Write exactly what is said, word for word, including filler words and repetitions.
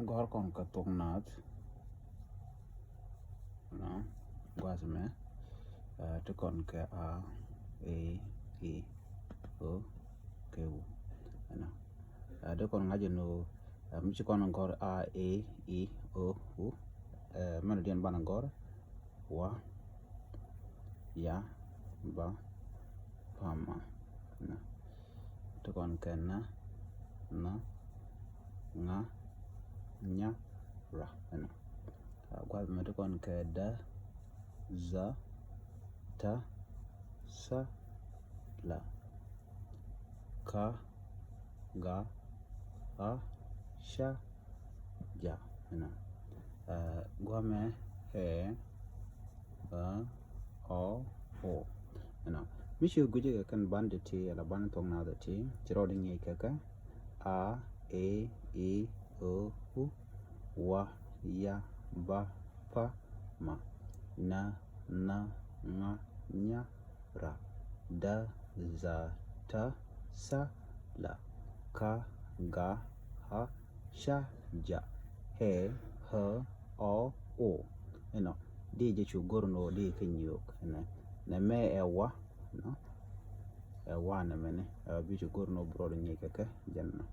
Gɔ̱r kɔn kɛ thok naath. Ɛnɔ, gua̱th mɛ, ɛ, ti kɔn kɛ a, e, i, o, kɛ u. Ɛnɔ, ɛ, ti kɔn ŋa̱c ɛn ɣöö, ɛ, mi ci kɔn gɔ̱r a, e, i, o, u. Ɛ, mɛn diɛn banɛ gɔ̱r wa, ya, ba, pa, ma. Ɛnɔ, ti kɔn kɛ na, na, ŋa, nya, ra. Ɛnɔ, ɛ, gua̱th mɛ ti kɔn kɛ da, za, ta, sa, la, ka, ga, a, ca, ja. Ɛnɔ, ɛ, gua̱th mɛ ɛ, ɛ, ɔ, o. Ɛnɔ, mi ci gui̱cɛ kɛ kɛn ban ti ti, ala ban thok naath ti, ci rɔɔd ŋi̱eec kɛ kɛ a, e, i, o, u, wa, ya, ba, pa, ma, na, na, ŋa, nya, ra, da, za, ta, sa, la, ka, ga, ha, ca, ja, hɛ, hä, ɔ, o. Ɛnɔ, di jɛ cu go̱r ni ɣöö di kɛ nyuɔk. Ɛnɛ, nɛ mɛ ɛ wa, ɛnɔ, ɛ wa nɛ mɛni, ɛ bi cu go̱r ni ɣöö bi rɔɔd ŋi̱eec kɛ kɛ jɛn ɛnɔ.